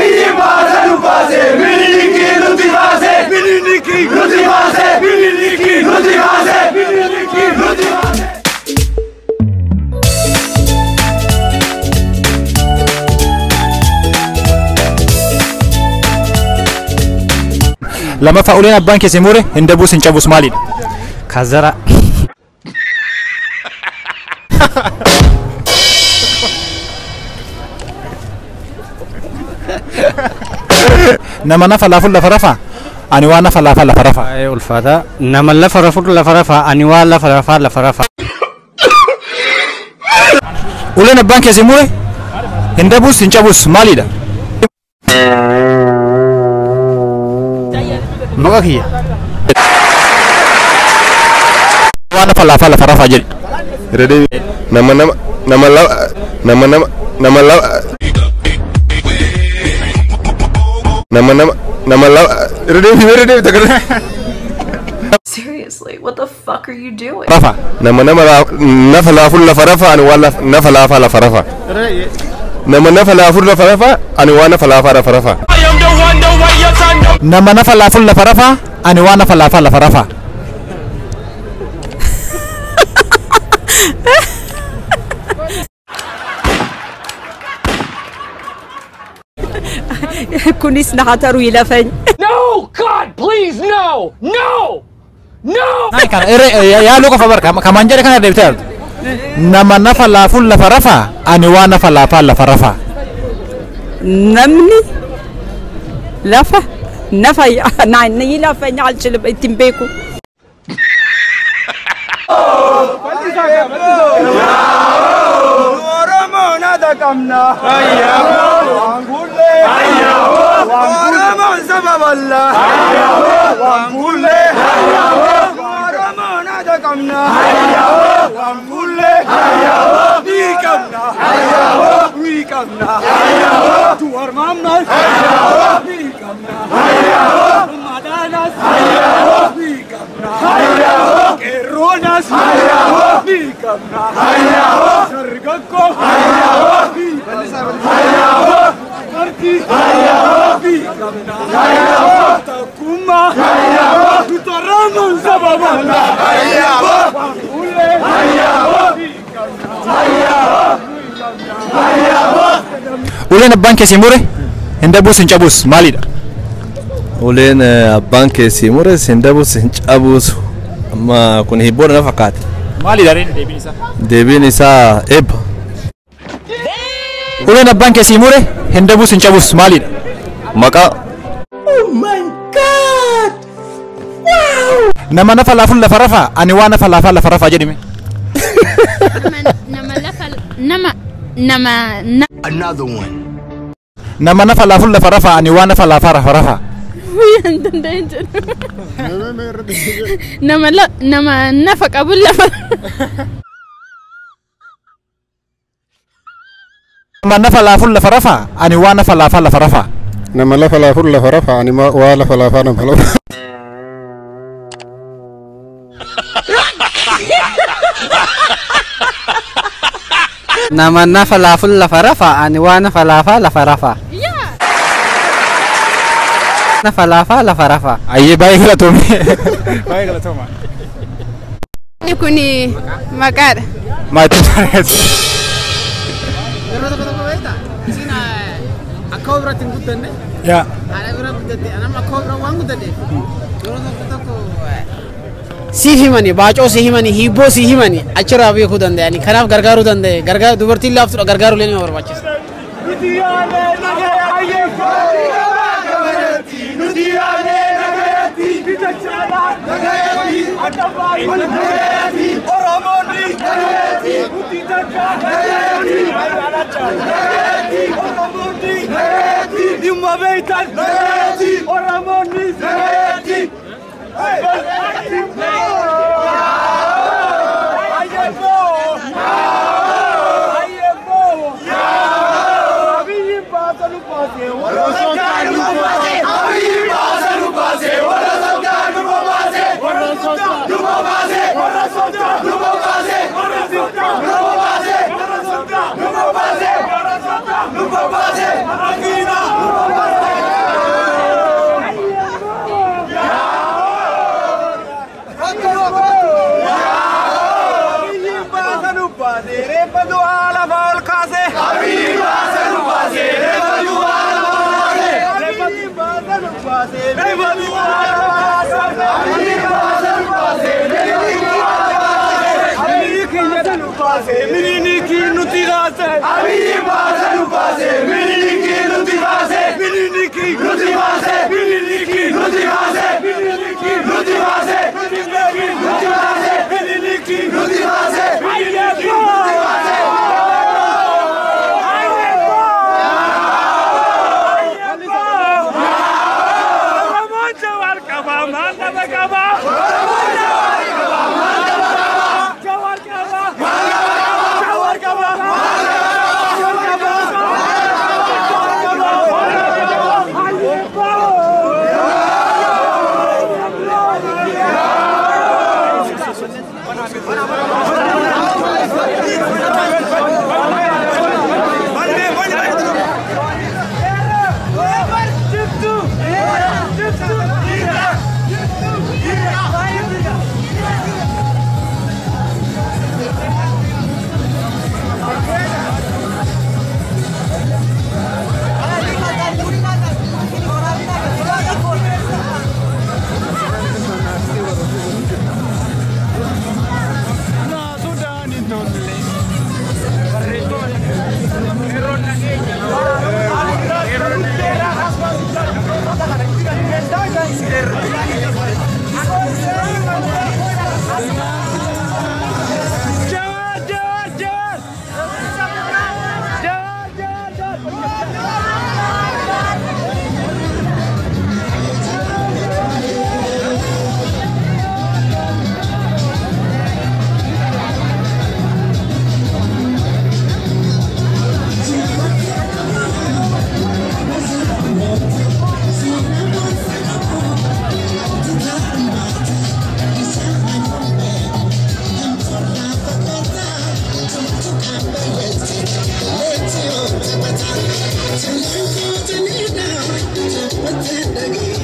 Abiyyi baase nu baase Miniliki nuti baase Miniliki nuti baase Miniliki nuti baase Miniliki nuti baase. Lammaffaa uleen abbaan keessi mure hin dabuus hin cabus maalidha? Kazara. Nama nafa laafuun lafa rafaa ani waan nafa laafaa lafa rafaa. Baay'ee ulfaata. Nama lafa rafuun lafa rafaa ani waan lafa rafaa lafa rafaa. Uleen abbaan keessi mure hin dabuus hin cabus maalidha? Maqaa kiyya. Waan nafa laafaa lafa rafaa jedhi. Irra deebi. Nama nama nama lama nama nama nama lama nama nama nama lama irra deebi irra deebi takka. Seriously, what the fuck are you doing? Rafaa. Nama nama nafa laafuun lafa rafaa ani waan nafa laafaa lafa rafaa. Nama nafa laafuun lafa rafaa ani waan nafa laafaa lafa rafaa. Nama nafa laafuun lafa rafaa ani waan nafa laafaa lafa rafaa. Kunis na hataru ilafany. No! God, please, no! No! No! Kana irra yaaluu qofa barka kamaan jedhe kana deebitee argatu. Nama nafa laafuun lafa rafaa ani waan nafa laafaa lafa rafaa. Namni lafa nafa naanni ilafany alchilib ittiin beeku. Oromoon aadaa qabna. Waan fuullee. Oromoon saba bal'aa. Waan fuullee. Oromoon aadaa qabna. Waan fuullee. Ni qabna. Ni qabna. Duwar maamnas. Ni qabna. Madaanas. Ni qabna. Qeerroonas. Ni qabna. Dargaggoo. Ni qabna. Dubartii. Ni qabna. Takkummaa. Nuti Oromoon saba bal'aa. Waan fuullee. Ni qabna. Uleen abbaan keessi mure hin dabuus hin cabus maalidha? Uleen abbaan keessi mure hin dabuus hin cabus amma kun hibboodha na fakkaate. Maalidha reen deebiin isaa? Deebiin isaa eebba. Uleen abbaan keessi mure hin dabuus hin cabus maalidha? Maqaa. Nama nafa laafuun lafa rafaa ani waan nafa laafaa lafa rafaa jedhime. Nama lafa nama nama Another one. Nama nafa laafuun lafa rafaa ani waan nafa laafaa lafa rafaa. Hin danda'in jedhu. Nama nama nafa qabu lafa. Nama nafa laafuun lafa rafaa ani waan nafa laafaa lafa rafaa. Nama lafa laafuun lafa rafaa ani waa lafa laafaa lafa rafaa. Nama nafa laafuun lafa rafaa ani waan nafa laafaa lafa rafaa. Nafa laafaa lafa rafaa. Ayyee baay'ee galatoome. Baay'ee galatooma. Inni kun maqaadha. Maatii barreessa. Yeroo tokko tokko beektaa? Isin akka biratti hin guddanne. Yaa. Haadha bira guddatte anam akka bira waan guddateef yeroo tokko tokko siif himani baacoo si himani hibboo si himani achirraa beekuu danda'ani kanaaf gargaaruu danda'e gargaar dubartiin laaftuudha gargaaruu illee nama barbaachisa. Nuti yaanee nagayatti nuti yaanee nagayatti bitachaa nagayatti adda nagayatti Oromoonni nagayatti nuti takka nagayatti nagayatti Oromoonni nagayatti dhimma beektan nagayatti Oromoonni nagayatti. baase Miniliki nuti baase Miniliki nuti baase Miniliki nuti baase Miniliki nuti baase Miniliki nuti baase Miniliki nuti baase Miniliki nuti baase. Thank you.